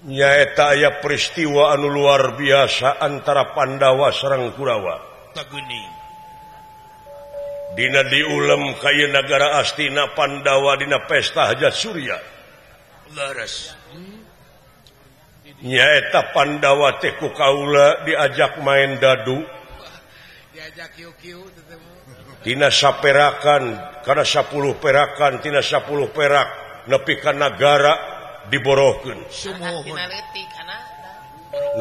Nyaeta aya peristiwa anu luar biasa antara Pandawa sareng Kurawa. Dina diulem ka nagara Astina Pandawa dina pesta hajat Surya. Nyaeta Pandawa teh ku kaula diajak main dadu. Tina saperakan kana 10 perakan tina 10 perak nepi ka nagara diborohkeun.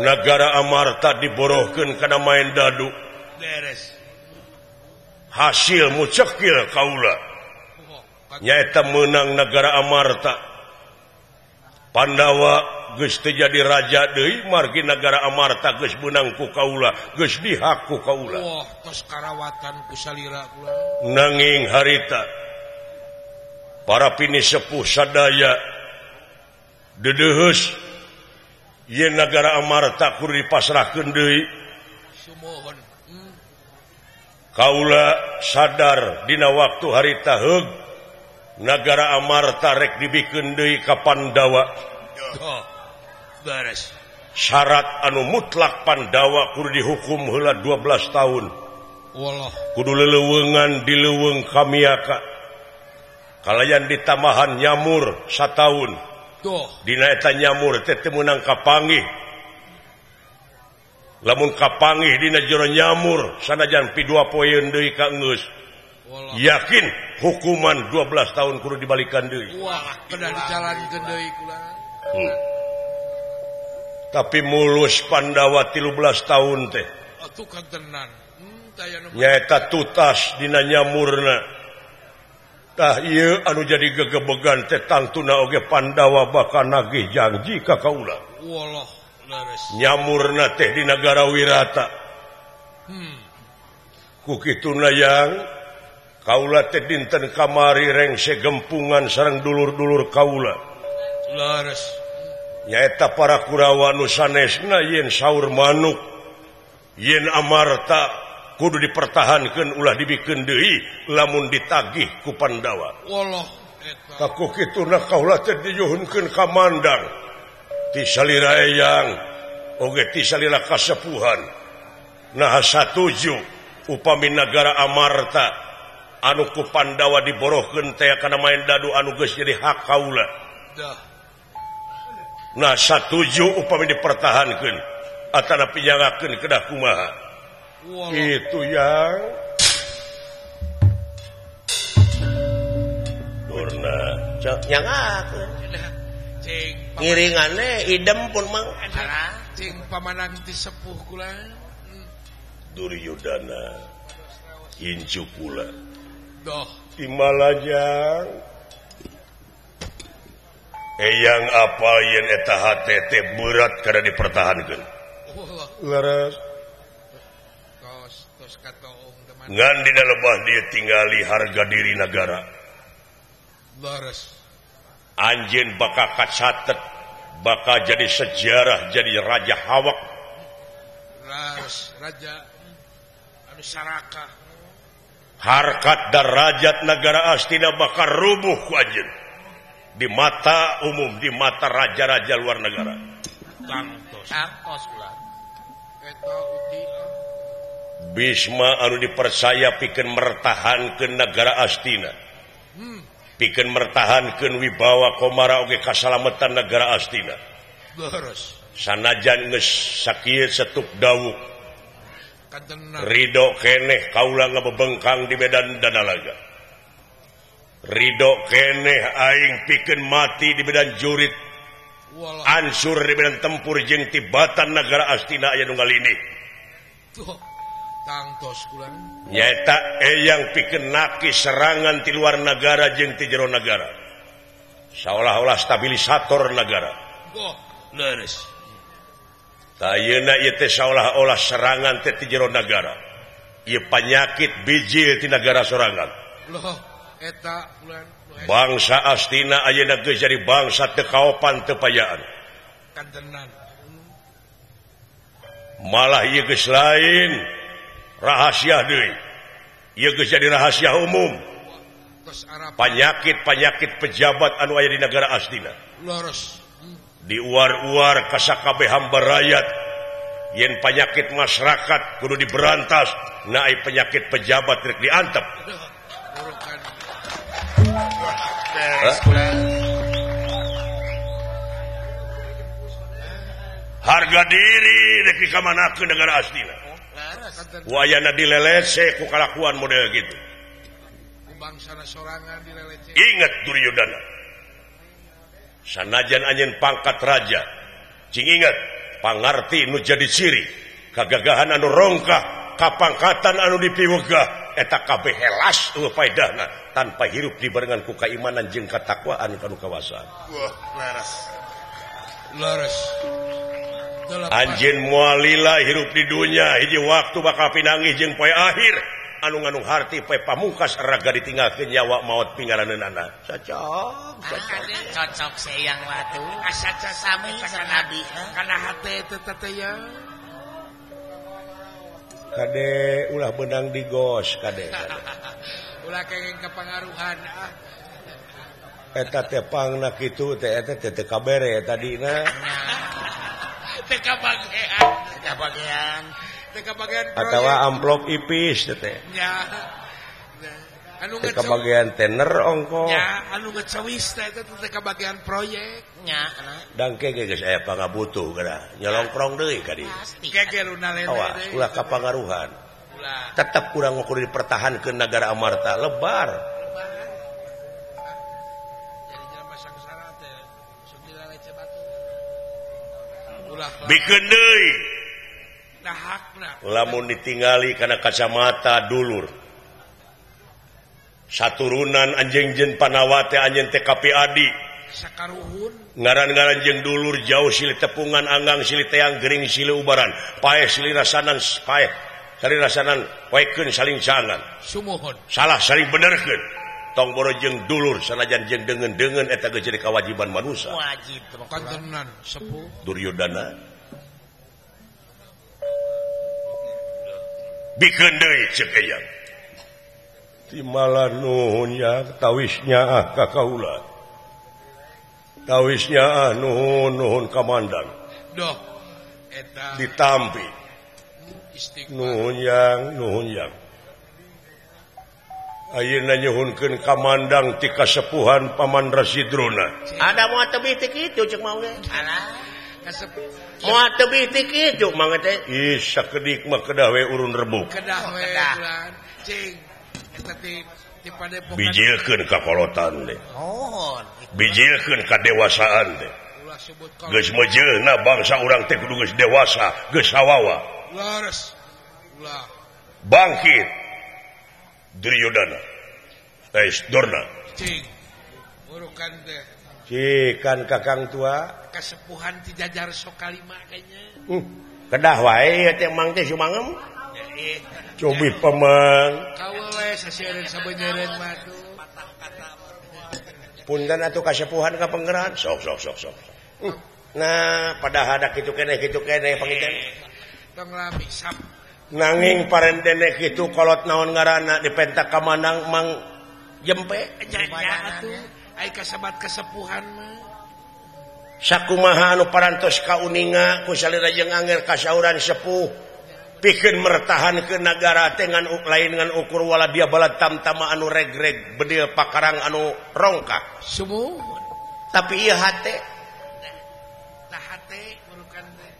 Nagara Amarta diborohkeun kana main dadu. Hasil mucekil kaula nyaeta meunang nagara Amarta. Pandawa geus teu jadi raja deui margi nagara Amarta geus meunang ku kaula, geus dihak ku kaula. Wah, tos karawatan ku salira kula. Nanging harita para pini sepuh sadaya dedeuheus yen nagara Amarta kudu dipasrahkeun deui. Sumuhun. Kaula sadar dina waktu harita heug nagara Amarta rek dibikeun deui ka Pandawa. Beres. Syarat anu mutlak Pandawa kudu dihukum heula 12 tahun. Wallah. Kudu leleuweungan di leuweung kamiaka. Kalayan ditamahan nyamur sataun. Dina eta nyamur teh teu meunang kapanggih. Lamun kapanggih dina jero nyamur sanajan pi 2 poeun deui ka geus. Yakin hukuman 12 tahun kudu dibalikan deui. Wah, kedah dijalankeun deui kula. Tapi mulus Pandawa 13 tahun teh. Nyaeta tutas dina nyamurna. Tah ieu anu jadi gegebegan teh tangtuna oge Pandawa bakal nagih janji ka kaula. Nyamurna teh di nagara Wirata. Ku kituna yang kaula teh dinten kamari rengse gempungan sareng dulur-dulur kaula. Leres. Nyaeta para Kurawa nu sanesna yen saur manuk yen Amarta kudu dipertahankeun ulah dibikeun deui lamun ditagih ku Pandawa. Wallah eta. Ku kituna kaula teh dijuhunkeun ka Mandang ti salira eyang oge ti salira kasepuhan. Nah satuju upami nagara Amarta anu ku Pandawa diborohkeun teh kana main dadu anu geus jadi hak kaula. Dah. Nah satuju upami dipertahankeun atana pinyangakeun kedah kumaha. Itu yang Durna cok nyangakeun. Cing ngiringane idem pun mang cing pamanang ti sepuh kula. Duryudana incu kula. Doh timalajang eyang apa yen eta hate teh berat kada dipertahankeun. Leres. Tos tos katoong teman. Ngan dina lebah dieu tingali harga diri nagara. Leres. Anjeun bakal kacatet, bakal jadi sejarah jadi raja hawak. Leres, raja anu saraka. Harkat darajat nagara Astina bakal rubuh ku anjeun. Di mata umum, di mata raja-raja luar negara. Bisma anu dipercaya pikeun mertahankeun nagara Astina. Pikeun mertahankeun wibawa komara oge kasalametan nagara Astina. Sanajan geus sakieu setup dawuk. Ridho keneh kaula ngabebengkang di medan Danalaga. Ridho keneh aing pikeun mati di medan jurit. Ansur di medan tempur jeung tibatan nagara Astina aya nu ngalini. Nyaeta eyang pikeun naki serangan ti luar nagara jeung ti jero nagara. Saolah-olah stabilisator nagara. Leres. Tah ayeuna ieu teh saolah-olah serangan teh ti jero nagara. Ieu panyakit bijil ti nagara sorangan. Loh. Eta bulan bangsa Astina ayeuna geus jadi bangsa teu kaopan teu payaan. Kantenan. Malah ieu geus lain rahasia deui. Ieu geus jadi rahasia umum. Panyakit-panyakit pejabat anu aya di negara Astina. Leres. Diuar-uar ka sakabeh hamba rakyat yen penyakit masyarakat kudu diberantas, nah ai penyakit pejabat rek diantep. Harga diri rek dikamanakeun negara aslina. Wayana dilelece ku kalakuan model gitu. Ingat Duryodhana, sanajan anjeun pangkat raja, cing ingat pangarti nu jadi ciri, kagagahan anu rongkah, kapangkatan anu dipiwegah, eta kabeh helas eueuh paedahna tanpa hirup dibarengan ku kaimanan jeung katakwaan kanu kawasaan. Wah, leres. Leres. Anjeun moal lila hirup di dunya, hiji waktu bakal pinanggih jeung poe akhir anu ngandung harti poe pamungkas raga ditinggalkeun nyawa maot pingaraneunana. Cocok, cocok. Cocok seyang watu. Asa sami sareng abdi. Kana hate teh teh ya. Kade ulah benang digos kade. Ulah kenging kepengaruhan ah. Eta teh pangna kitu teh eta teh teu kabere tadina. Teu kabagean, teu kabagean. Atawa amplop ipis teh. Nya. Anu teu kabagean tener ongko. Nya, anu ngecewis teh eta teu kabagean proyek. Nya, dangke ge geus aya pangabutuh geura. Nyolongprong deui ka dieu. Ge luna lene deui. Ulah kapangaruhan. Ulah. Tetep kurang kudu dipertahankeun nagara Amarta lebar. Jadi jelema sangsara teh sok dilalece batu. Ulah. Bikeun deui. Lamun ditinggali karena kacamata dulur saturunan anjing jen panawate anjing TKP Adi ngaran-ngaran jeung dulur jauh silih tepungan anggang silih teang gering silih ubaran paeh silih rasanan paeh saling rasanan poekeun saling cangan sumuhun salah saling benerkeun tong boro jeung dulur sanajan jeung deungeun-deungeun eta geus jadi kewajiban manusia wajib kantenan sepuh Duryodhana bikeun deui ceuk eyang timalah nuhun ya tawisnya ah ka kaula tawisnya ah nuhun nuhun kamandan doh eta ditampi nuhun yang nuhun yang ayeuna nyuhunkeun kamandang ti kasepuhan Paman Rasidrona ada moal tebih ti kitu ceuk mau ge alah moal tebih ti kitu mang teh ih sakedik mah kedah we urun rebuk kedah we bulan cing eta ti padepokan bijilkeun ka kolotan teh mohon bijilkeun ka dewasaan teh geus mejeuna bangsa urang teh kudu geus dewasa geus hawawa leres ulah bangkit Duryodhana Tais Dorna cing urukan teh cikan kakang tua kasepuhan ti jajar sokalima kayaknya. Kedah wae teh mang teh sumangem. Cobi pemang. Kawewe saseureun sabeuneureun mah tuh. Punten atuh kasepuhan ka penggeran. Sok sok sok sok. Nah, padahal ada kitu keneh panginten. Tong lami sap. Nanging parendene kitu kolot naon ngaranna dipentak ka manang mang jempe. Nya atuh. Ai kasebat kesepuhan mah. Sakumaha anu parantos kauninga ku salira jeung anger kasauran sepuh pikeun mertahankeun nagara teh ngan lain ngan ukur wala dia balad tamtama anu regreg bedil pakarang anu rongkak sumuhun tapi ieu hate tah hate urukan teh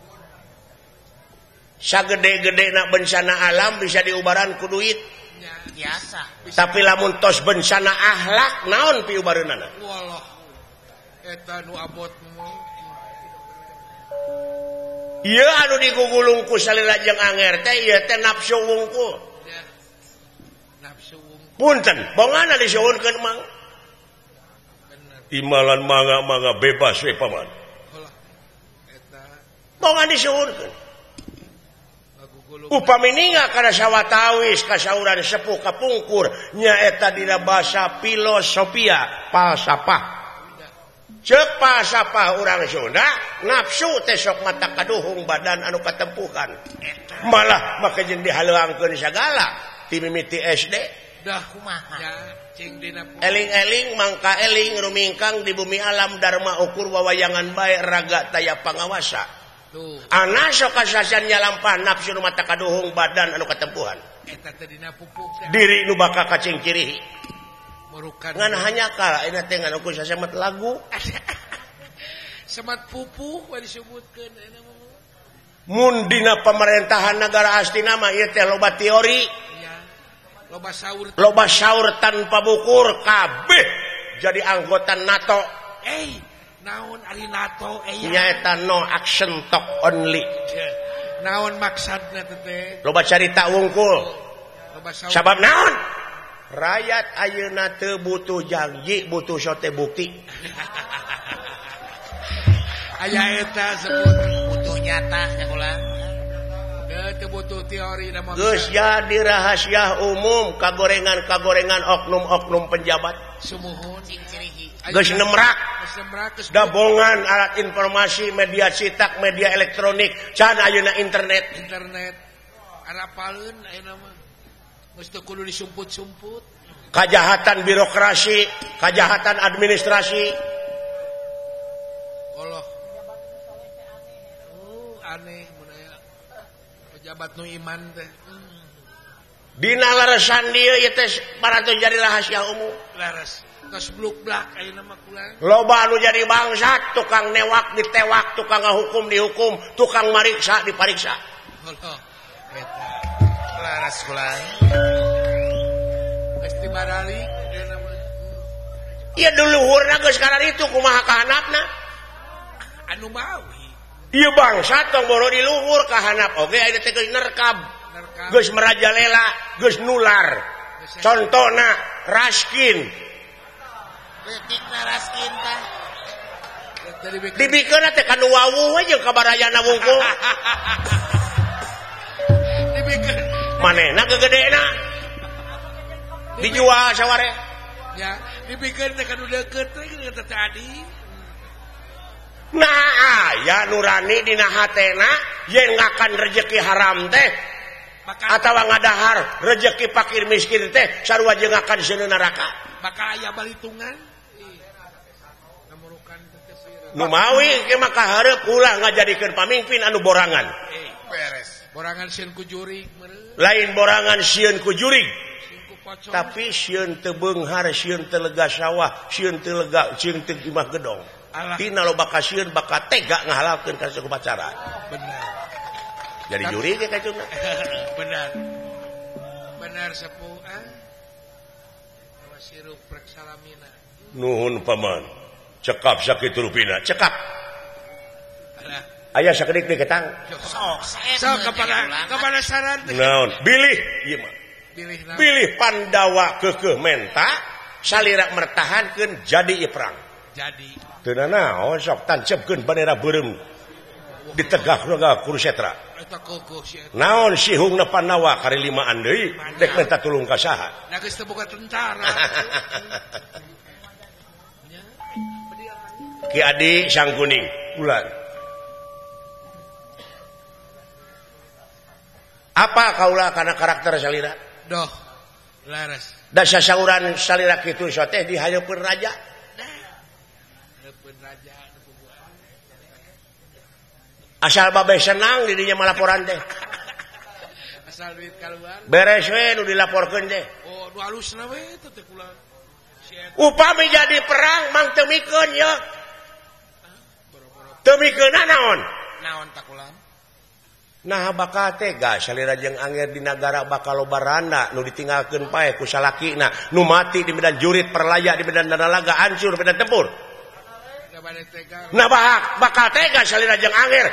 sagede-gedena bencana alam bisa diubaran ku duit biasa tapi lamun tos bencana akhlak naon piubareunana walah eta nu abot ieu anu digugulung ku salira jeung anger teh ieu teh nafsu wungkul nafsu wungkul punten bongana disuhunkeun mang imalan mangga-mangga bebas we paman eta bongan disuhunkeun upami ninga kana sawatawis kasauran sepuh kapungkur nyaeta dina basa filosofia falsafah Cek falsafah urang Sunda nafsu teh sok mata kaduhung badan anu katempuhan malah make jeung dihaleuangkeun sagala ti mimiti SD dah kumaha Eling-eling mangka eling rumingkang di bumi alam dharma ukur wawayangan bae raga taya pangawasa. Ana sok kasasian nyalampah nafsu nu mata kaduhung badan anu katempuhan. Diri nu bakal kacing cirihi. Ngan hanya kala ayeuna teh ngan ukur sasemet lagu. Semat pupuh we disebutkeun ayeuna mah. Mun dina pemerintahan negara astina mah ieu teh loba teori. Loba saur tanpa bukur kabeh jadi anggota NATO. Naon ari NATO nyaeta no action talk only. Naon maksudna teh? Loba carita wungkul. Sabab naon? Rakyat ayeuna teu butuh janji, butuh sote bukti. Aya eta sebut butuh nyata nya kula. Geus jadi rahasia umum kagorengan-kagorengan oknum-oknum penjabat. Geus nemrak dabongan alat informasi media cetak, media elektronik, can ayeuna internet. Internet arapaleun ayeuna mah. Geus teu kudu disumput-sumput. Kajahatan birokrasi, kajahatan administrasi. Allah. Aneh pejabat nu iman teh. Dina leresan dieu ieu teh parantos jadi rahasia umum. Leres. Tos bluk-blak ayeuna mah kula. Loba anu jadi bangsat, tukang newak ditewak, tukang ngahukum dihukum, tukang mariksa dipariksa. Allah. Eta. Leres kula. Geus tibaralik ayeuna mah. Ieu duluhurna geus kararitu kumaha kahanapna? Anu mawi. Ieu bangsa tong boro di luhur kahanap oge ayeuna teh geus nerkab, geus merajalela, geus nular. Contona raskin. Leutikna raskin tah. Dibikeunna teh ka nu wawuh we jeung ka barayana wungkul. Dibikeun manehna gegedena. Dijual saware. Ya, dibikeun teh ka nu deukeut teh geus teh adi. Nah, aya nurani dina hatena yen ngakan rejeki haram teh atawa ngadahar rejeki fakir miskin teh sarua jeung ngakan seuneu neraka. Bakal aya balitungan. Nu mawi ke maka hareup ulah ngajadikeun pamimpin anu borangan. Beres. Borangan sieun ku jurig meureun. Lain borangan sieun ku jurig. Tapi sieun teu beunghar, sieun teu lega sawah, sieun teu lega, sieun teu imah gedong. Tina loba kasieun bakal tega ngahalalkeun ka upacara. Benar. Jadi juri ge kacuna. Benar. Benar sepuh ah. Sirup prek salamina. Nuhun paman. Cekap sakitu rupina, cekap. Aya sakedik deui ketang. Sok, sok kepada saran. Naon? Bilih ieu mah. Bilih Pandawa keukeuh menta salira mertahankeun jadi ieu perang. Jadi. Teu nanaon sok tancepkeun bandera beureum ditegak-tegak Kurusetra. Naon sihungna Pandawa kari limaan deui dek minta tulung ka saha? Da geus teu boga tentara. Ki Adi Sangkuning bulan. Apa kaula kana karakter salira? Doh, laras. Da sasauran salira kitu so teh dihayeupeun raja. Asal babeh senang di dinya malaporan teh. Asal duit kaluar. Beres we nu dilaporkeun teh. Oh, nu alusna we teh teh kula. Upami jadi perang mang teu mikeun ye. Teu mikeunna naon? Naon takulan? Nah bakal tega salira jeung anger di nagara bakal loba randa nu ditinggalkeun paeh ku salakina, nu mati di medan jurit perlaya di medan dalaga hancur medan tempur. Nah bakal tega salira jeung anger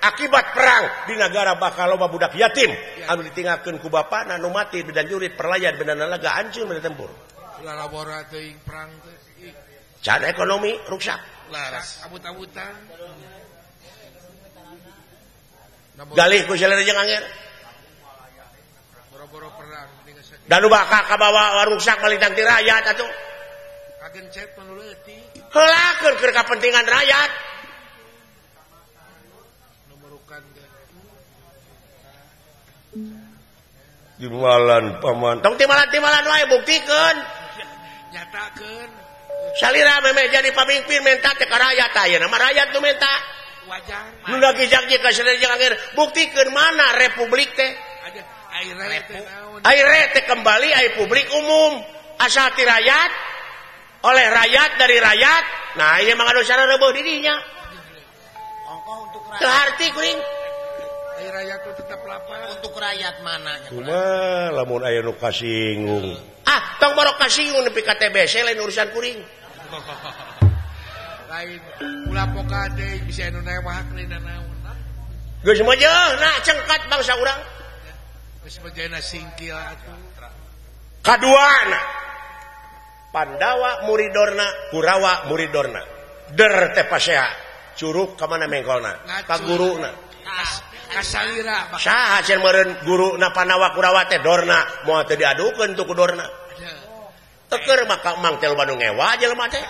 akibat perang di nagara bakal loba budak yatim anu ditinggalkeun ku bapana nu mati di medan jurit perlaya di medan dalaga hancur medan tempur. Lalabora teuing perang teh. Can ekonomi ruksak. Laras abut-abutan. Galih ku salira jeung anger. Boro-boro perang dan nu bakal kabawa ruksak malintang ti rakyat atuh. Kagencet mah leutik. Heulakeun keur kapentingan rakyat. Numerukan ge. Timalan paman. Tong timalan-timalan wae buktikeun. Nyatakeun. Salira memeh jadi pamimpin menta teh ka rakyat ayeuna mah rakyat nu menta. Wajar. Nu lagi jang ka salira jeung anger buktikeun mana republik teh. Air teh kembali ai publik umum asal ti rakyat oleh rakyat dari rakyat. Nah ieu mah anu sareng reubeut di dinya. Teu harti kuring. Ai rakyat tuh tetap lapar. Untuk rakyat mana? Kumaha lamun aya nu kasinggung. Ah, tong borok kasinggung nepi ka TBC lain urusan kuring. Lain ulah poka deui bisa anu newak lain naon. Geus mah cengkat bangsa urang. Geus mah singkil atuh. Kaduana Pandawa murid Dorna, Kurawa murid Dorna. Der teh pasea, curug ka mana mengkolna? Ka guruna. Kasalira. Saha cenah meureun guruna Pandawa Kurawa teh Dorna, moal teu diadukeun tuh ku Dorna. Teker maka mang teh loba nu ngewa jelema teh.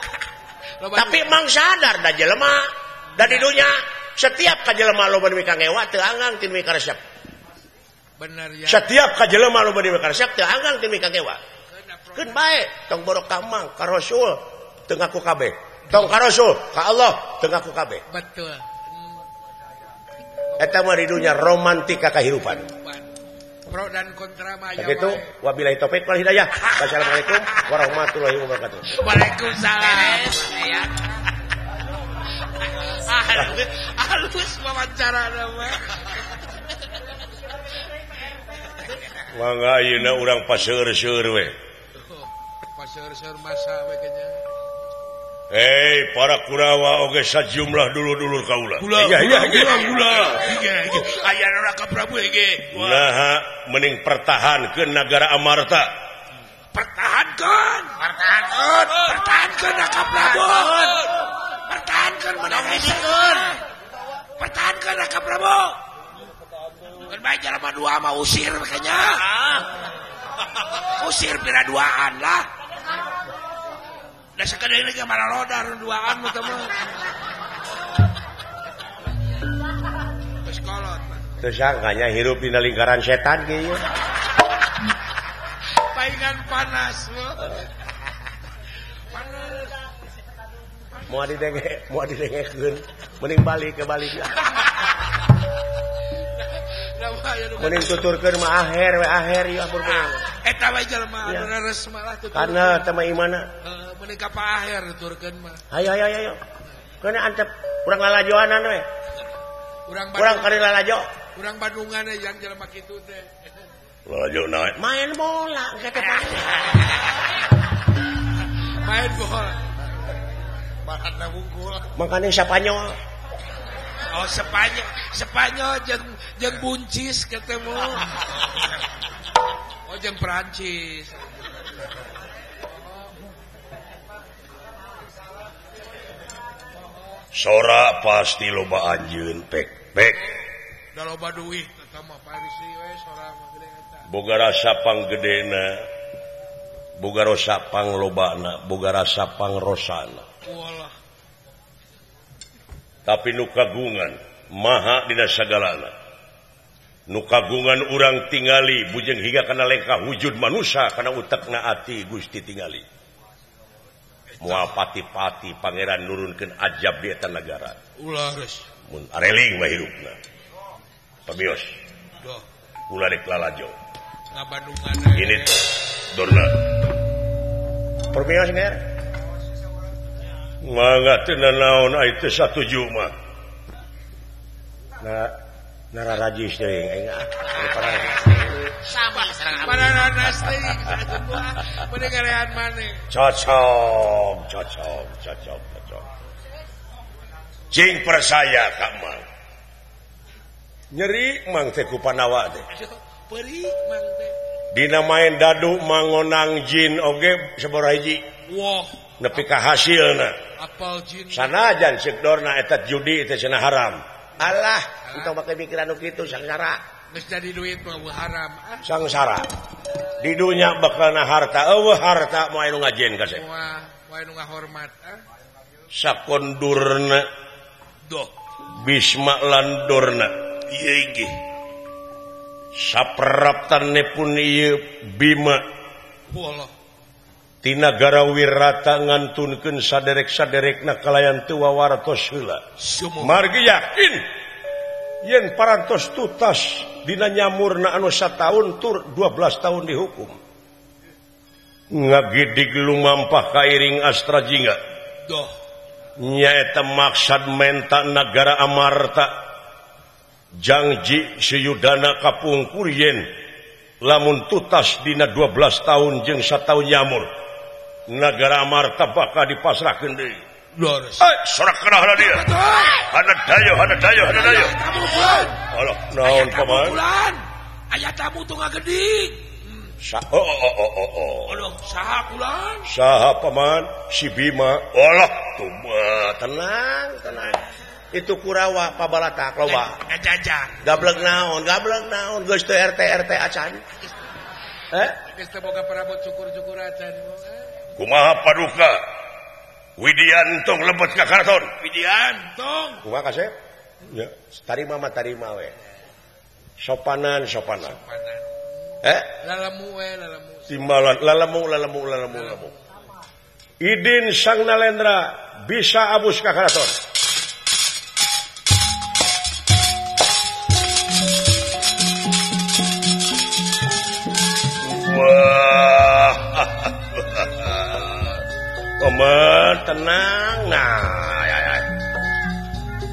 Tapi mang sadar da jelema da di dunya setiap ka jelema loba nu ngewa teu anggang ti nu karesep. Bener ya. Setiap ka jelema loba nu karesep teu anggang ti nu ngewa. Keun bae tong borok ka mang ka Rasul teu ngaku kabeh. Tong ka Rasul ka Allah teu ngaku kabeh. Betul. Eta mah di dunya romantika kahirupan. Pro dan kontra mah aya. Sakitu wabillahi taufik wal hidayah. Wassalamualaikum warahmatullahi wabarakatuh. Waalaikumsalam. Halus wawancara mah. Mangga ayeuna urang paseur-seur we. Paseur-seur masa we kayaknya. Hei para Kurawa oge sajumlah dulur-dulur kaula. Iya iya gula. Aya Raka Prabu ge. Naha mending pertahankeun nagara Amarta. Pertahankeun. Pertahankeun. Pertahankeun Raka Prabu. Pertahankeun menang isikeun. Pertahankeun Raka Prabu. Keun bae jelema dua mah usir kayaknya. Usir pira duaan lah. Da sakedeung ge maralodar duaan mah teh mah. Geus kolot. Teu sangkanya hirup dina lingkaran setan kieu. Paingan panas mah. Panas. Moal didenge, moal didengekeun. Mending balik ke balik. Mending tuturkeun mah aher we aher ieu ampun bener. Eta we jelema anu leres malah tuturkeun. Karena teh mah imana. Heeh, mending ka Pak Aher tuturkeun mah. Hayo hayo hayo. Keuna antep urang lalajoanan we. Urang kali lalajo. Urang Bandungan yang jelema kitu teh. Lalajo naon? Main bola engke teh. Main bola. Bahanna wungkul. Mangkane Spanyol. Oh Spanyol, Spanyol jeung buncis ketemu. Oh jeung Perancis. Sora pasti loba anjeun pek pek. Da loba duit eta mah Paris we sora mah gede eta. Boga rasa panggedena, boga rasa panglobana, boga rasa pangrosana. Walah. Tapi nu kagungan maha dina sagalana. Nu kagungan urang tingali bujeng hingga kana lengkah wujud manusia kana utekna ati Gusti tingali. Moal pati-pati pangeran nurunkeun ajab di eta nagara. Ulah geus. Mun areling mah hirupna. Pamios. Doh. Ulah rek lalajo. Ngabandungan. Ini Dorna. Permios nger. Mangga teu nanaon ai teu satuju mah. Nah, nararajis deui aing ah. Sama sareng pararanas teuing satuju mah mending ngarehan maneh. Cocok, cocok, cocok, cocok. Cing percaya ka Mang. Nyeri Mang teh ku Pandawa teh. Peurih Mang teh. Dina main dadu mangonang jin oge sabaraha hiji. Wah. Nepi ka hasilna. Apal jin. Sanajan ceuk Dorna eta judi teh cenah haram. Alah, entong make mikiran nu kitu sangsara. Geus jadi duit mah haram. Sangsara. Di dunya bakalna harta, eueuh harta moal anu ngajen kasep. Moal, moal anu ngahormat. Sakondurna doh Bisma lan Dorna. Ieu inggih. Sapraptane pun ieu Bima. Walah. Ti nagara Wirata ngantunkeun saderek-saderekna kalayan teu wawartos heula. Margi yakin yen parantos tutas dina nyamurna anu sataun tur 12 tahun dihukum. Ngagidig lumampah kairing Astra Jingga. Doh. Nyaeta maksad menta nagara Amarta. Jangji Suyudana kapungkur yen lamun tutas dina 12 tahun jeung sataun nyamur. Nagara Amarta bakal dipasrahkeun deui. Eh, sorak kenah dia. Hana dayo, hana dayo, hana dayo. Alah, naon paman? Aya tamu teu ngagedig. Oh oh oh oh oh. Aduh, saha kulan? Saha paman? Si Bima. Alah, tuh tenang, tenang. Itu Kurawa pabalatak loba. Ngajajang. Gablek naon, gablek naon geus teu RT RT acan. Eh? Geus teu boga parabot cukur-cukur acan. Kumaha paduka? Widiantong lebet ka karaton. Widiantong. Kumaha kasep? Ya, tarima mah tarima we. Sopanan, sopanan. Sopanan. Eh? Lalemu we, lalemu. Timbalan lalemu, lalemu, lalemu, lalemu. Idin Sang Nalendra bisa abus ka karaton. Wah. Paman tenang nah ya, ya.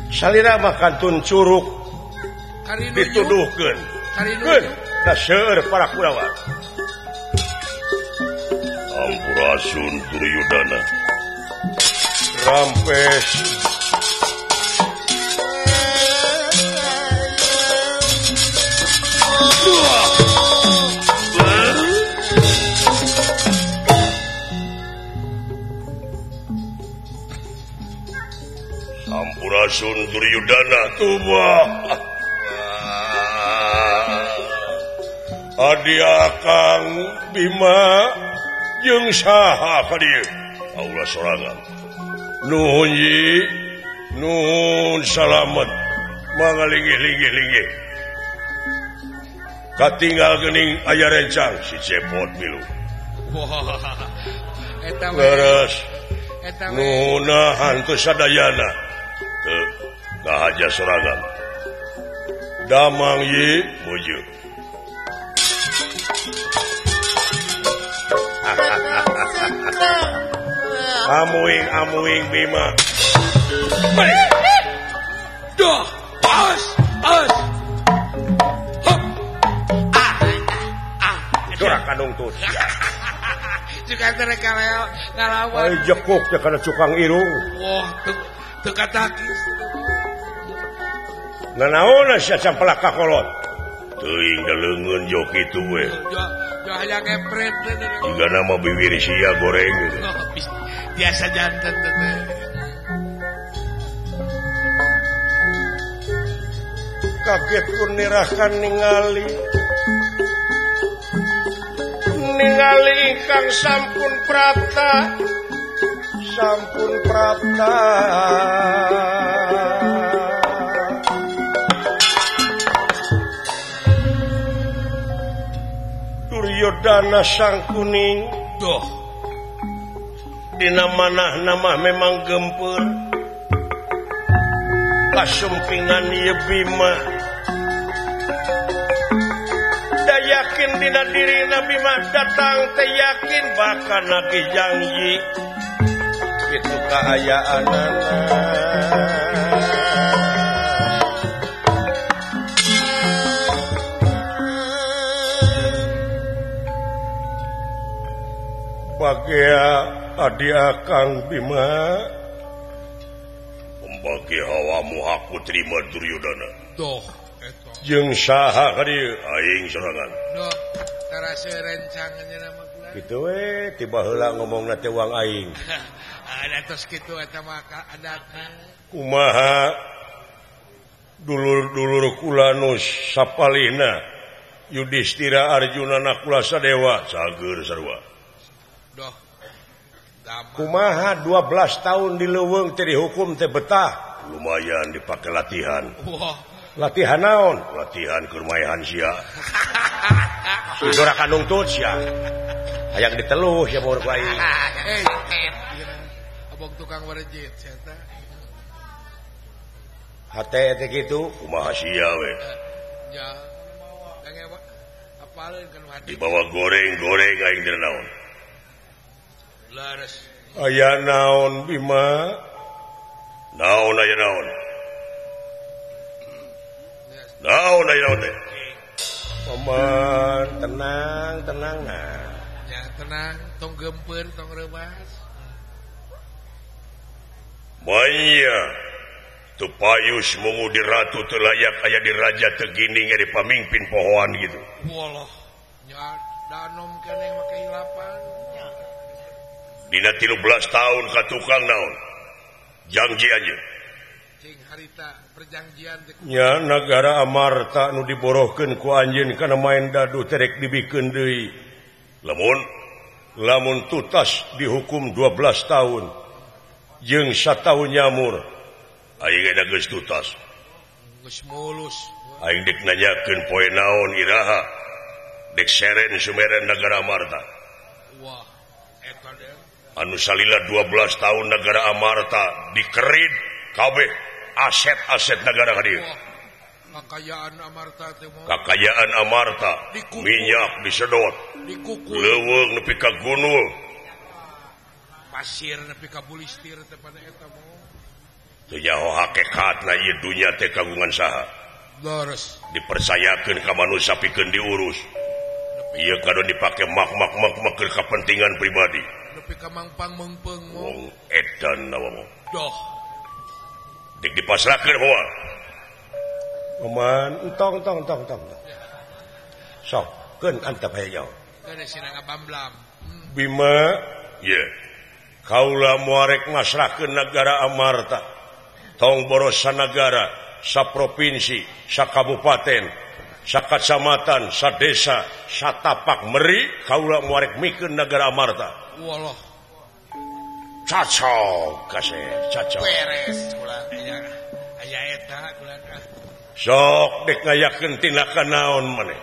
Salira mah kantun curug dituduhkeun. Keun da seueur para Kurawa. Sampurasun Duryudana. Rampes. Sampurasun Duryudana tuh. Adi Akang Bima jeung saha ka dieu? Aulah sorangan. Nuhun yi, nuhun salamet. Mangga linggih-linggih-linggih. Katinggal geuning aya rencang si Cepot milu. Eta we. Leres. Eta we. Nuhunahan teu sadayana. Teu kahaja sorangan. Damang yi muju. Amuing amuing Bima. Duh, as as. Hop. Ah ah. Sorak kandung tut. Juga mereka ngalawan. Ai jekuk teh kana cukang irung. Wah, teu katakis. Nanaon sia campelak ka kolot. Teuing da leungeun jo kitu we. Jo hayang ngepret. Jiga nama bibir sia goreng. Biasa jantan teh. Kaget pun nirahkan ningali. Ningali ingkang sampun prapta. Sampun prapta. Duryodana sang kuning. Duh. Dina manah nama memang gempur. Kasumpingan ieu Bima. Da yakin dina dirina Bima datang teh yakin bakal nagih janji. Kitu kaayaanana. Bagea adi Akang Bima. Pembagi hawamu aku terima Duryodana. Doh, eta. Jeung saha ka dieu? Aing sorangan. Doh, tarasa rencangannya nama kula. Kitu we, tiba heula ngomongna teh wang aing. Ada tos kitu eta mah adatna. Kumaha dulur-dulur kula nu sapalihna Yudhistira Arjuna Nakula Sadewa cager sarua. Doh. Kumaha 12 tahun di leuweung teh dihukum teh betah. Lumayan dipake latihan. Wah. Latihan naon? Latihan keur maehan sia. Dora kandung tut sia. Hayang diteluh sia mah ku aing. Abong tukang warejit sia teh. Hate teh kitu kumaha sia we. Nya. Apaleun kan hati. Dibawa goreng-goreng aing teh naon. Laras. Aya naon Bima? Naon aya naon? Naon aya naon teh? Paman, tenang, tenang nah. Ya tenang, tong gempeur, tong reubas. Maya teu payus mungu di ratu teu layak aya di raja teu ginding di pamimpin pohoan gitu. Walah, nya danom keneh make hilapan. Dina 13 tahun ka tukang naon? Janji aja. Cing harita perjanjian teh. Nya nagara Amarta nu diborohkeun ku anjeun kana main dadu terek dibikeun deui. Lamun tutas dihukum 12 tahun jeung satahun nyamur. Aing da geus tutas. Geus mulus. Aing dek nanyakeun poe naon iraha. Dek seren sumeren nagara Amarta. Wah, eta deui. Anu salila 12 tahun negara Amarta dikerid kabeh aset-aset negara hadir. Kakayaan Amarta teh mah. Kakayaan Amarta, minyak disedot, dikukur, leuweung nepi ka gunung, pasir nepi ka bulistir teh pada eta mah. Teu nyaho hakikatna ieu dunya teh kagungan saha. Leres. Dipercayakeun ka manusia pikeun diurus. Ieu kadon dipake mak-mak-mak keur kapentingan pribadi. Nepi ka mangpang meungpeung mah. Wong edan nawa. Doh. Dek dipasrahkeun moal. Paman, entong tong tong. Sok, keun antep aya jauh. Keun sina ngabamblam. Bima, ye. Kaula moarek masrahkeun nagara Amarta. Tong boros sanagara, saprovinsi, sakabupaten, sakacamatan, sadesa, satapak meri kaula moarek mikeun nagara Amarta. Walah. Cacok kasih, cacok. Beres kula aya eta kula. Sok dek ngayakeun tindakan naon maneh.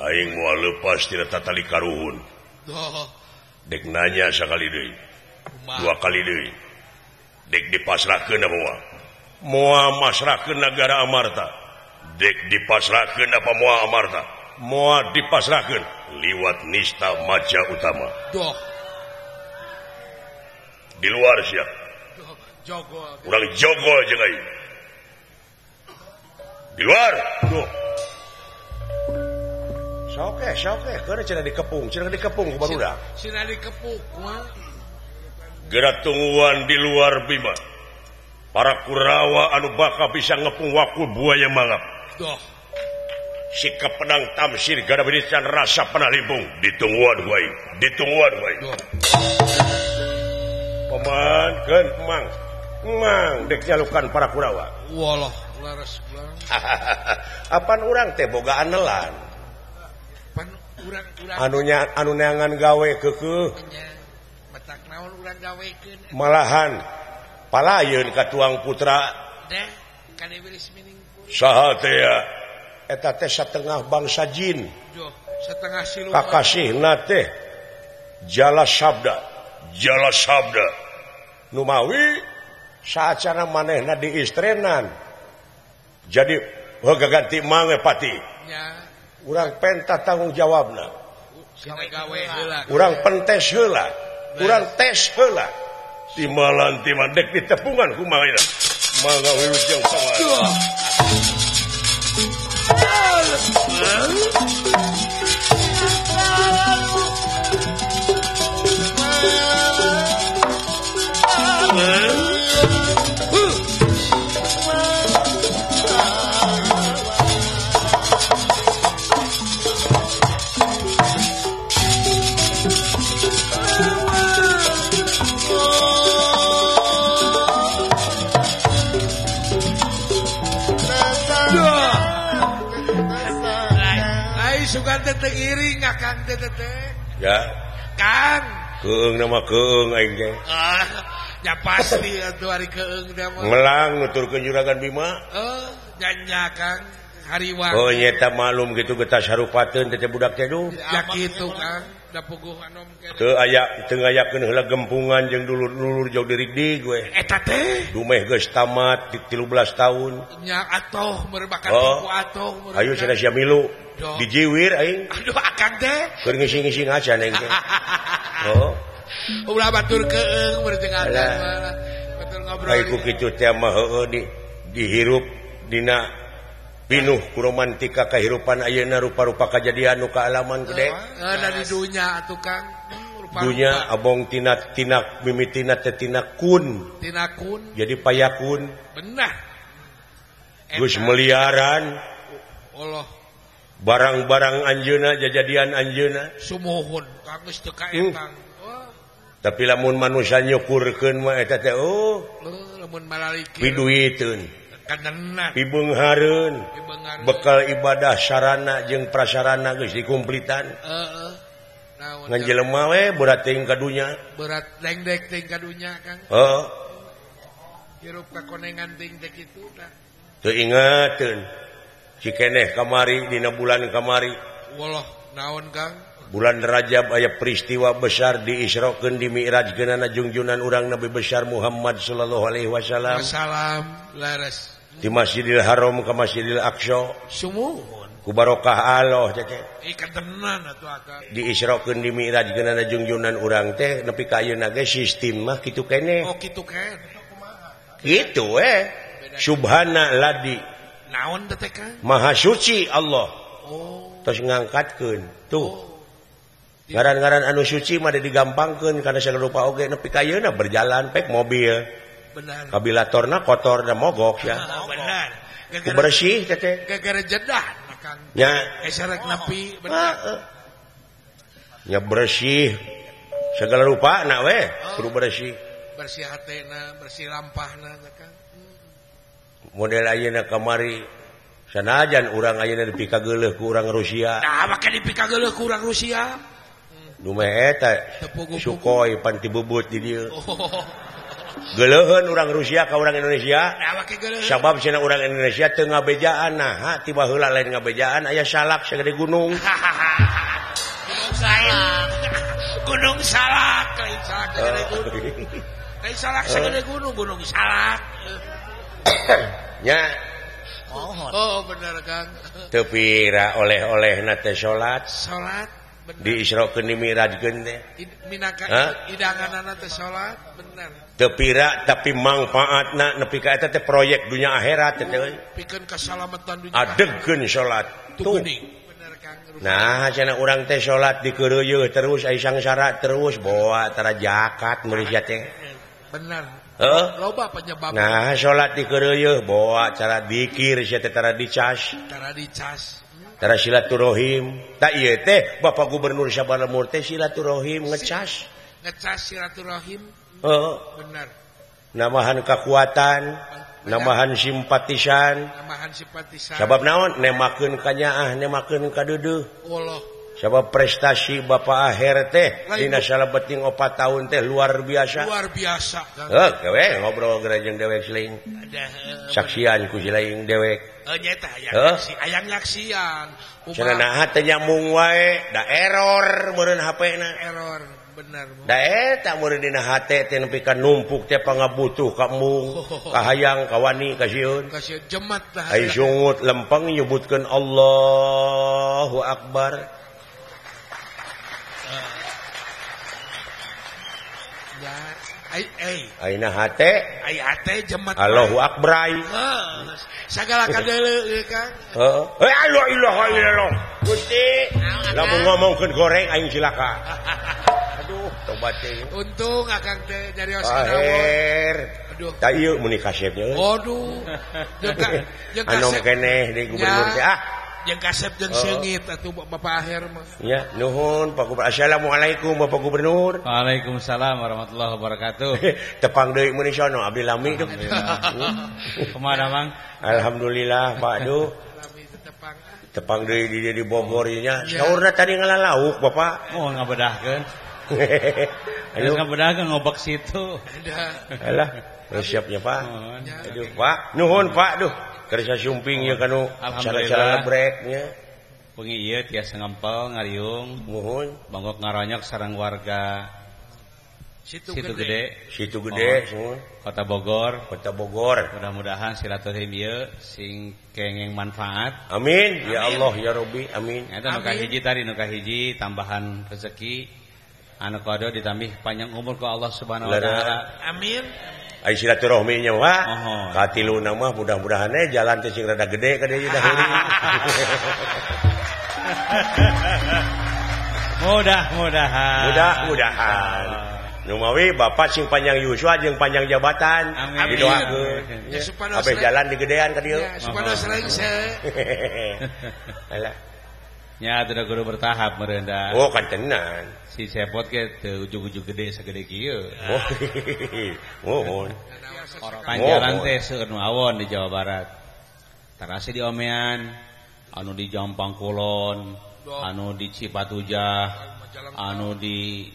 Aing moal leupas tina tatali karuhun. Dek nanya sakali deui. Dua kali deui. Dek dipasrahkeun apa moal? Moal masrahkeun nagara Amarta. Dek dipasrahkeun apa moal Amarta? Moal dipasrahkeun liwat nista maja utama. Doh. Di luar sia. Jogol. Urang jogol jeung aing. Di luar. Duh. Sok keur cenah dikepung ku barudak. Cenah dikepung kumaha? Geura tungguan di luar Bima. Para Kurawa anu bakal bisa ngepung waku buaya mangap. Doh. Sikap pedang tamsir gada berikan rasa pernah limbung. Ditungguan ku aing, ditungguan ku aing. Paman keun mang. Mang dek nyalukan para Kurawa. Walah, laras ulang. Apan urang teh boga anelan. Pan urang-urang anunya anu neangan gawe keukeuh. Matak naon urang gawekeun. Malahan palayeun ka tuang putra. Deh, kan iblis mining. Saha teh ya? Eta teh satengah bangsa jin. Duh, setengah siluman. Kakasihna teh Jala Sabda. Jala Sabda. Numawi saacana manehna diistrenan. Jadi heuh gaganti mange pati. Nya. Urang penta tanggung jawabna. Gawe heula. Urang pentes heula. Urang tes heula. Timalan timan dek ditepungan kumaha ieu. Mangga wilujeng pangaran. Sugan teh teu ngiring Kang teh teh. Ya. Kang. Keung nama keung aing teh. Ah, ya pasti atuh ari keung teh mah. Melang nuturkeun Juragan Bima. Heuh, nya Kang. Hariwang. Oh nyeta malum gitu getas harupateun teh budak teh duh. Ya kitu Kang, da puguh anom keneh. Teu aya teu ngayakeun heula gempungan jeung dulur-dulur jauh dirigdig we. Eta teh dumeh geus tamat 13 tahun. Nya atoh meureun ku atoh meureun. Ayo cenah sia milu. Dijiwir aing. Aduh akang teh. Keur ngising-ngising aja aing teh. Oh. Ulah batur keung meureun jeung akang mah. Batur ngobrol. Ai ku kitu teh mah heueuh dihirup dina pinuh ku romantika kahirupan ayeuna rupa-rupa kajadian nu kaalaman gede. Heeh, da di dunya atuh Kang. Rupa-rupa. Dunya abong tina tina mimitina teh tina kun. Tina kun. Jadi payakun. Benar. Geus meliaran. Allah. Barang-barang anjeunna jajadian anjeunna. Sumuhun Kang geus teu kaetang. Tapi lamun manusia nyukurkeun mah eta teh oh. Lamun malalikeun. Piduiteun. Kanenan. Pibeunghareun. Bekal ibadah sarana jeung prasarana geus dikumplitan. Heeh. Naon. Ngan jelema we berat teuing ka dunya. Berat dengdek teuing ka dunya Kang. Heeh. Hirup kakonengan teuing teh kitu tah. Teu ingateun. Cikeneh kamari dina bulan kamari. Wallah naon Kang? Bulan Rajab aya peristiwa besar diisrokeun di Mi'rajkeunana jungjunan urang Nabi besar Muhammad sallallahu alaihi wasallam. Wassalam laras. Di Masjidil Haram ka Masjidil Aqsa. Sumuhun. Ku barokah Allah teh. Ikan tenan atuh akang. Diisrokeun di Mi'rajkeunana jungjunan urang teh nepi ka ayeuna ge sistem mah kitu keneh. Oh kitu keneh. Kitu we. Subhana ladi. Naon teh Kang? Maha suci Allah. Oh. Terus ngangkatkeun. Tuh. Oh. Ngaran-ngaran anu suci mah digampangkeun karena segala rupa oge nepi ka ayeuna berjalan pek mobil. Benar. Kabilatorna kotor da mogok ya. Benar. Ku bersih teh teh. Gara-gara jedah Kang. Nya. Esarek nepi benar. Nya bersih segala rupa na we kudu bersih. Bersih hatena, bersih lampahna Kang. Model ayeuna kamari sanajan urang ayeuna dipikageuleuh ku urang Rusia. Nah, make dipikageuleuh ku urang Rusia. Dumeh eta Sukhoi pan tibubut di dieu. Geuleuheun urang Rusia ka urang Indonesia. Sabab cenah urang Indonesia teu ngabejaan naha ti baheula lain ngabejaan aya salak sagede gunung. Gunung Salak. Gunung Salak, lain salak sagede gunung. Lain salak sagede gunung, Gunung Salak. Nya. Oh, bener Kang. Teu pira oleh-olehna teh salat. Salat. Di Isrokeun di Mi'rajkeun teh. Minaka idanganana teh salat bener. Teu pira tapi mangfaatna nepi ka eta teh proyek dunya akhirat teh euy. Pikeun kasalamatan dunya. Adegkeun salat. Tuh. Bener Kang. Nah, cenah urang teh salat dikeureuyeun terus ai sangsara terus boa tara jakat meuli sia teh. Bener. Heuh? Loba penyebab. Nah, salat dikeureuyeun boa cara dikir sia teh tara dicas. Tara dicas. Tara silaturahim. Tak ieu teh Bapak Gubernur Sabar Lemur teh silaturahim ngecas. Ngecas silaturahim. Heeh. Bener. Namahan kekuatan, namahan simpatisan. Namahan simpatisan. Sabab naon? Nemakeun ka nyaah, nemakeun ka deudeuh. Allah. Sabab prestasi Bapak Aher teh dina salebeting 4 tahun teh luar biasa. Luar biasa. Heuh, we ngobrol geura jeung dewek siling. Saksian ku silaing dewek. Nyeta aya saksi, aya nyaksian. Cenah naha teh nyambung wae, da error meureun HP-na. Error, bener. Da eta meureun dina hate teh nepi ka numpuk teh pangabutuh ka embung, ka hayang, ka wani, ka sieun. Ka sieun jemat tah. Ai sungut lempeng nyebutkeun Allahu Akbar. Aina hate, ai hate jemat. Allahu Akbar. Sagala kadeuleu Kang. Heeh. La ilaha illallah. Gusti, lamun ngomongkeun goreng aing cilaka. Aduh, tobat teh. Untung akang teh nyarios kana. Aduh. Tah ieu muni kasepnya. Aduh. Jeung anom keneh di gubernur teh ah. Jeung kasep jeung seungit atuh Bapak Aher mah. Ya, nuhun Pak Gubernur. Assalamualaikum Bapak Gubernur. Waalaikumsalam warahmatullahi wabarakatuh. Tepang deui meuni sono abdi lami tuh. Kumaha Mang? Alhamdulillah Pak duh. Tepang deui di dieu di Bogor ieu nya. Saurna tadi ngalalauk Bapak. Oh ngabedahkeun. Ayo kabedagang ngobak situ. Alah, siapnya Pak. Aduh Pak, nuhun Pak duh. Kersa sumping ya kanu cara-cara breknya. Wengi ieu tiasa ngempel ngariung. Nuhun. Banggok ngaronyok sareng warga Situ Gede. Situ Gede, semua. Kota Bogor. Kota Bogor. Mudah-mudahan silaturahim ieu sing kenging manfaat. Amin. Ya Allah ya Rabbi, amin. Eta nu kahiji tadi nu kahiji tambahan rezeki anu kadua ditambih panjang umur ku Allah Subhanahu wa taala. Amin. Ai silaturahmi nya Pak. Katiluna mah mudah-mudahan we jalan teh sing rada gede ka dieu dahulu. Mudah-mudahan. Mudah-mudahan. Numawi bapak sing panjang yuswa jeung panjang jabatan didoakeun. Kabeh jalan digedean ka dieu. Ya, supados rengse. Alah. Nya atuh kudu bertahap meureun da. Oh, kan tenan. Si Cepot ge teu ujug-ujug gede sagede kieu. Oh. Mohon. Panjalan teh seueur nu awon di Jawa Barat. Tarasi di Omean, anu di Jampang Kulon, anu di Cipatujah, anu di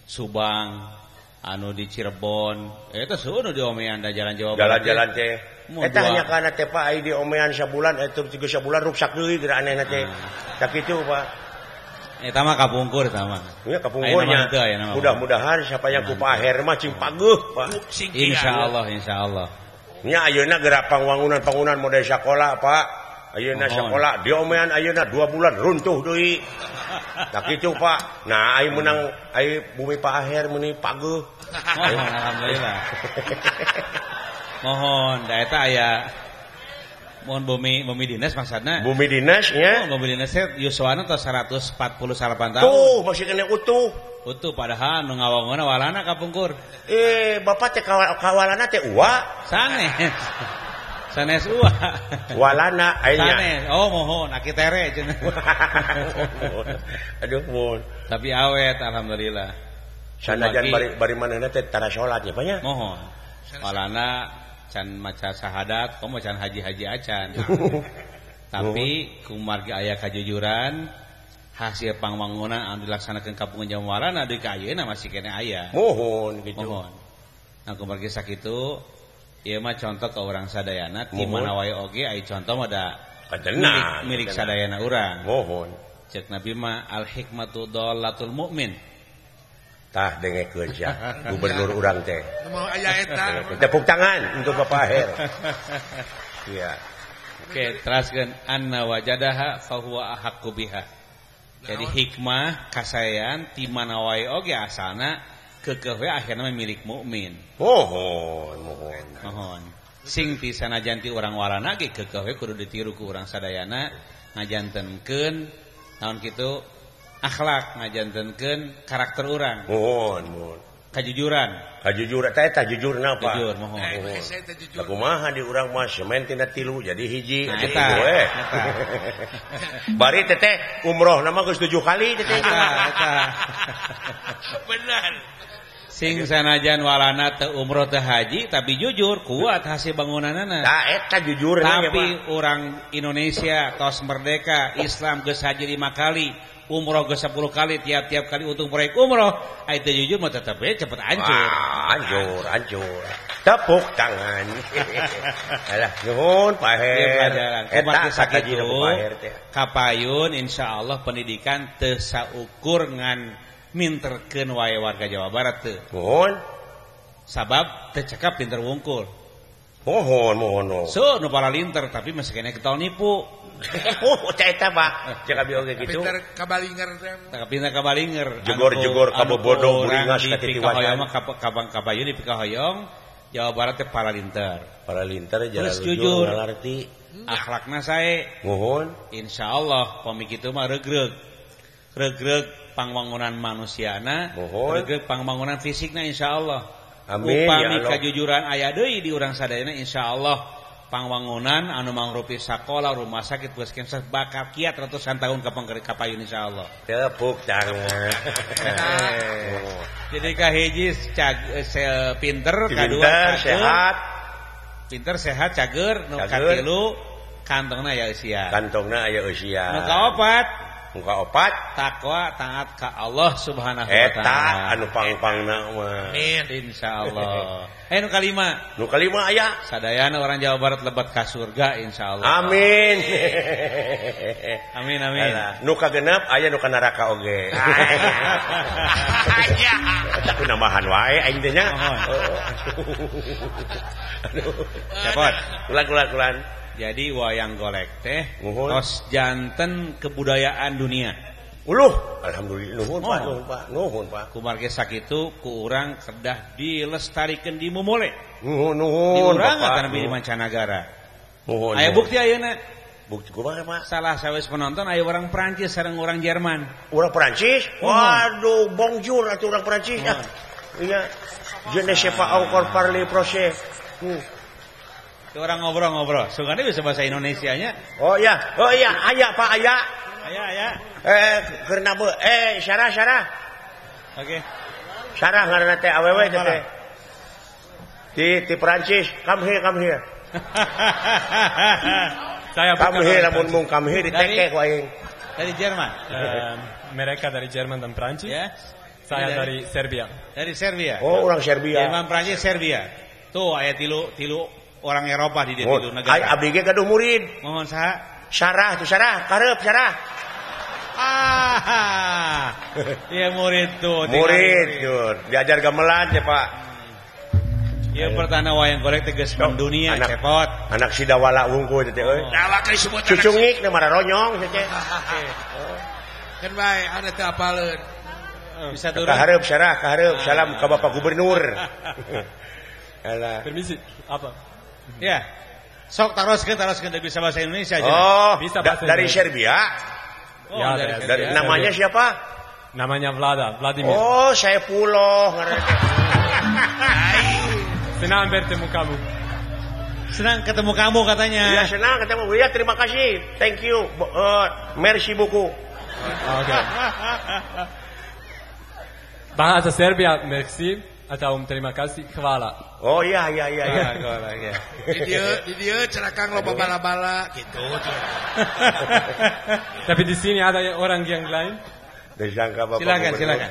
Subang, anu di Cirebon, eta seueur di Omean da jalan Jawa Barat. Jalan-jalan teh. Eta hanya kana teh Pak ai di Omean sabulan eta tiga sabulan ruksak deui geura anehna teh. Sakitu Pak. Eta mah kapungkur eta mah. Nya kapungkurnya. Mudah-mudahan sapanya ku Pak Aher mah cing pageuh Pak. Insyaallah insyaallah. Nya ayeuna geura pangwangunan-pangunan model sakola Pak. Ayeuna sakola di Omean ayeuna 2 bulan runtuh deui. Tak kitu Pak. Nah ai menang ai bumi Pak Aher meuni pageuh. Alhamdulillah. Mohon da eta aya mohon bumi dinas maksudna. Bumi dinas nya. Oh, bumi dinas teh yuswana tos 148 tahun. Tuh masih kena utuh. Utuh padahal nu ngawangunna walana kapungkur. Bapak teh kawalana teh uwa. Sanes. Sanes uwa. Walana aya. Sanes. Oh mohon aki tere cenah. Aduh mohon. Tapi awet alhamdulillah. Sanajan bari manehna teh tara salat nya Pak nya. Mohon. Walana can maca syahadat, komo can haji-haji acan. Tapi kumargi aya kajujuran hasil pangwangunan anu dilaksanakeun kampung Jawa Walana deui ka ayeuna masih keneh aya. Mohon kitu. Mohon. Nah kumargi sakitu ieu mah contoh ka urang sadayana ti mana wae oge ai contoh mah da milik sadayana urang. Mohon. Cek Nabi mah al hikmatu dhalatul mukmin. Tah dengekeun sia gubernur urang teh. Mau aya eta. Tepuk tangan untuk Bapak Aher. Iya. Oke, teraskeun anna wajadaha fa huwa ahaqqu biha. Jadi hikmah kasaean ti mana wae oge asalna keukeuh we akhirna milik mukmin. Mohon, mohon. Mohon. Sing ti sanajan ti urang walana ge keukeuh we kudu ditiru ku urang sadayana ngajantenkeun naon kitu akhlak ngajantenkeun karakter urang. Mohon, mohon. Kajujuran. Kajujuran teh eta jujurna Pak. Jujur, mohon. Lah kumaha di urang mah semen tina 3 jadi hiji. Nah, eta. Bari teteh umroh nama geus 7 kali teteh. Eta. Benar. Sing sanajan walana teu umroh teu haji tapi jujur kuat hasil bangunanana. Tah eta jujurna. Tapi urang Indonesia tos merdeka Islam geus haji 5 kali. Umroh ke 10 kali tiap-tiap kali untuk proyek umroh itu jujur mau tetap ya cepet hancur. Wah, hancur, hancur. Tepuk tangan. Alah, nuhun Pak Her. Eta sakitu kapayun insyaallah pendidikan teu saukur ngan minterkeun wae warga Jawa Barat teu. Nuhun. Sabab teu cekap pinter wungkul. Mohon, mohon. So, nu paralinter tapi masih kena ketol nipu. Oh, eta Pak. Cek abi oge kitu. Pinter kabalinger teh. Pinter kabalinger. Jegor-jegor kabobodo buringas ka titiwajan. Mah kabang kabayun di Pikahoyong, Jawa Barat teh paralinter. Paralinter jalan jujur, ngalarti. Akhlakna sae. Mohon. Insyaallah pami kitu mah regreg. Regreg pangwangunan manusiana, regreg pangwangunan fisikna insyaallah. Amin. Upami kajujuran aya deui di urang sadayana insyaallah pangwangunan anu mangrupi sakola, rumah sakit, puskesmas bakal kiat ratusan tahun kapayun insyaallah. Tepuk tangan. Jadi kahiji pinter, kadua sehat. Pinter sehat cager, nu katilu kantongna aya eusian. Kantongna aya eusian. Nu kaopat Nu kaopat takwa taat ka Allah Subhanahu wa taala. Eta anu pang-pangna mah. Amin insyaallah. Nu kalima. Nu kalima aya. Sadayana orang Jawa Barat lebet ka surga insyaallah. Amin. Amin amin. Nu kagenep aya nu ka neraka oge. Aya. Eta ku nambahan wae aing teh nya. Aduh. Cepot. Ulang-ulang. Jadi wayang golek teh tos janten kebudayaan dunia. Uluh, alhamdulillah nuhun Pak, nuhun Pak, nuhun Pak. Kumargi sakitu ku urang kedah dilestarikeun di mumule. Nuhun nuhun. Di urang atanapi di mancanagara. Nuhun. Aya bukti ayeuna. Bukti kumaha Pak? Salah sawis penonton aya orang Perancis sareng orang Jerman. Orang Perancis? Waduh, bonjour atuh orang Perancis ah. Iya. Je ne sais pas encore parler français. Orang ngobrol-ngobrol, sugane bisa bahasa Indonesianya. Oh iya, aya Pak, aya. Aya, aya. Keur nabe, Sarah, Sarah. Oke. Sarah ngaranna teh awewe teh. Di Perancis, come here, come here. Saya come here lamun mung come here diteke ku aing. Dari Jerman. Mereka dari Jerman dan Perancis. Ya. Saya dari Serbia. Dari Serbia. Oh, orang Serbia. Jerman, Perancis, Serbia. Tuh aya tilu orang Eropa di dieu tilu negara. Abdi ge gaduh murid. Mohon saha? Sarah tuh Sarah, karep Sarah. Ah. Iya murid tuh. Murid tuh, diajar gamelan ya Pak. Ieu pertanda wayang golek tegas mendunia cepot. Anak sidawala wungkul teh euy. Cucungik na mararonyong teh. Kan bae anu teu apaleun. Bisa turun. Kahareup Sarah, kahareup. Salam ka Bapak Gubernur. Alah. Permisi, apa? Ya. Sok taroskeun teu bisa bahasa Indonesia aja. Oh, bisa bahasa dari Indonesia. Serbia. Oh, ya, dari dari Serbia. Dari namanya siapa? Namanya Vlada, Vladimir. Oh, saya Puloh. Senang bertemu kamu. Senang ketemu kamu katanya. Iya, senang ketemu. Iya, terima kasih. Thank you. Merci beaucoup. Oke. Okay. Bahasa Serbia merci atau terima kasih hvala. Oh iya iya iya iya. Iya. Di dieu cerakang loba bala-bala gitu. Tapi di sini ada orang yang lain. Disangka Bapak. Silakan, silakan.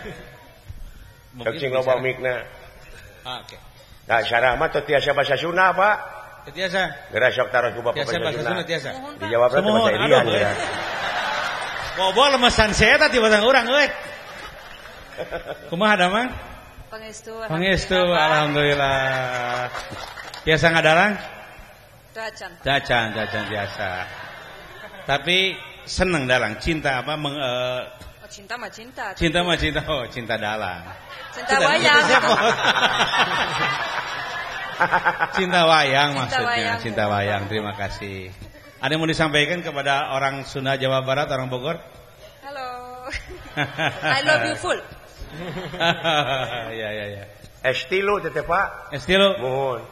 Cing loba mikna. Oke. Nah, Sarah mah teu tiasa bahasa Sunda, Pak. Teu tiasa. Geura sok taros ku Bapak bahasa Sunda tiasa. Dijawabna teh bahasa Irian ya. Bobo lemesan saya tadi bahasa urang euy. Kumaha damang? Pangestu. Pangestu, alhamdulillah. Biasa ngadalang? Dacan. Dacan, biasa. Tapi seneng dalang, cinta apa oh, cinta mah cinta. Cinta mah cinta, oh cinta dalang. Cinta wayang. Cinta wayang maksudnya, cinta wayang. Terima kasih. Ada yang mau disampaikan kepada orang Sunda Jawa Barat, orang Bogor? Halo. I love you full. Ya ya ya. Es tilu teteh Pak. Es tilu. Mohon.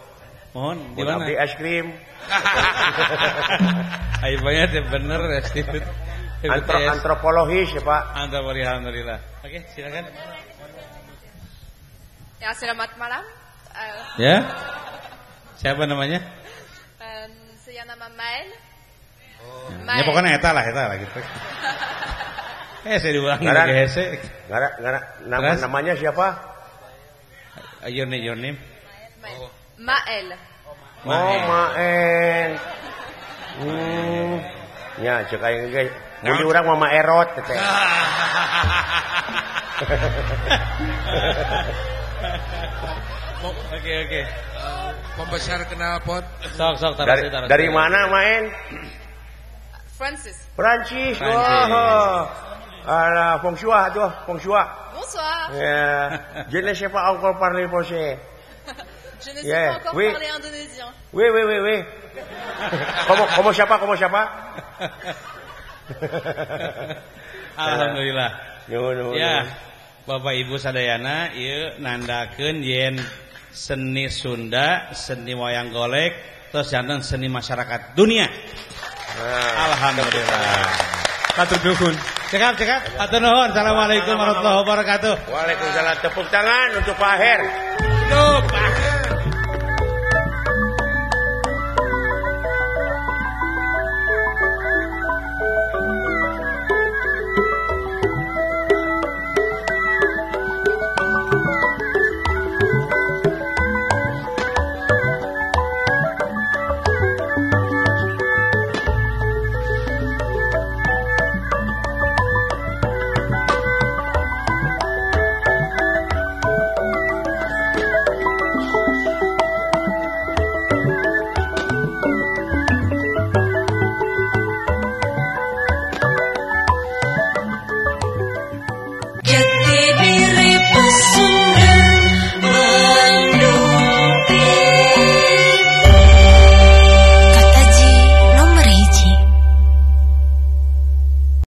Mohon di mana? Abdi es krim. Ayo banyak teh bener es tilu. Antropologis ya Pak. Antropologis alhamdulillah. Oke, silakan. Ya, selamat malam. Ya. Siapa namanya? Saya nama Mael. Oh. Ya pokoknya eta lah gitu. Saya diulang lagi hese. Namanya siapa? Your name, your name. Mael. Oh, Mael. Ya, cek aing ge. Mun di urang mah Maerot teh. Oke, oke. Pembesar kenal pot. Sok taruh. Dari mana Maen? Prancis. Prancis. Oh. Alah, bonsoir tuh, bonsoir. Bonsoir. Yeah. Je ne sais pas encore parler français. Je ne sais pas encore parler indonésien. Oui, oui, oui, oui. Comment siapa? Comment siapa? Alhamdulillah. Nuhun, nuhun. Ya. Bapak Ibu sadayana ieu nandakeun yen seni Sunda, seni wayang golek, terus janten seni masyarakat dunia. Alhamdulillah. Hatur nuhun. Cekap. Hatur nuhun. Assalamualaikum warahmatullahi wabarakatuh. Waalaikumsalam. Tepuk tangan untuk Pak Her. Tuh.